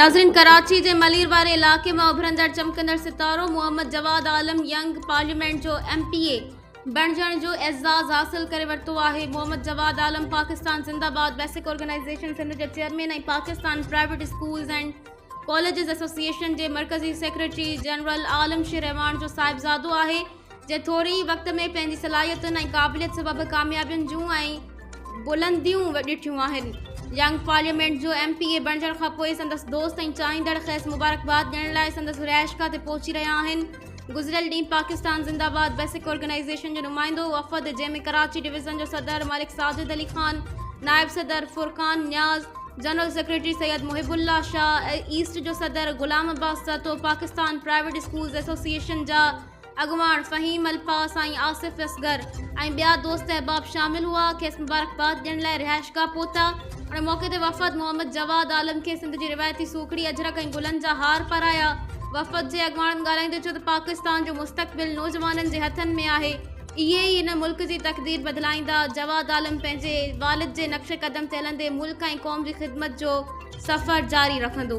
ناظرين ڪراچي جي ملير واري علائقي مان اڀرندڙ چمڪندڙ ستارو محمد جواد عالم ينگ پارليامينٽ جو ايم پي اي بڻجڻ جو اعزاز حاصل ڪري ورتو آهي. محمد جواد عالم پاڪستان زنده باد بيسڪ آرگنائيزيشن سنڌ جي chairman ۽ Pakistan private schools and colleges association جي مرڪزي سيڪريٽري جنرل عالم شير اعواڻ جو صاحبزادو آهي جنهن ٿوري ئي وقت ۾ پنهنجي صلاحيتن ۽ قابليت سبب ڪاميابين جون ۽ بلنديون ڏٺيون آهن. ينگ پارليامينٽ جو ايم پي اي بڻجڻ کانپوء سندس دوست ۽ چاهيندڙ کيس مبارڪباد ڏيڻ لاء سندس رهائشگاهه تي پهچي رهيا آهن. گذريل ڏينهن پاڪستان زنده باد بيسڪ آرگنائيزيشن جو نمائندو وفد جنهن ۾ ڪراچي ڊويزن جو صدر ملڪ ساجد علي خان، نائب صدر فرقان نياز، جنرل سيڪريٽري سيد محب الله شاهه، ايسٽ جو صدر Ghulam Abbas Sahito, Pakistan private schools association جا اڳواڻ فهيم الپاس ۽ آصف اصغر ۽ ٻيا دوست احباب شامل هئا، کيس مبارڪباد ڏيڻ لاء رهائشگاهه پهتا. ان موقعي تي وفد محمد جواد عالم کي سنڌ جي روايتي سوکڙي اجرڪ ۽ گلن جا هار پارايا. وفد جي اڳواڻن ڳالهائيندي چيو ته پاڪستان جو مستقبل نوجوانن جي هٿن ۾ آهي، اهي ئي هن ملڪ جي تقدير بدلائيندا، جواد عالم پنهنجي والد جي نقش قدم تي هلندي ملڪ ۽ قوم جي خدمت جو سفر جاري رکندو.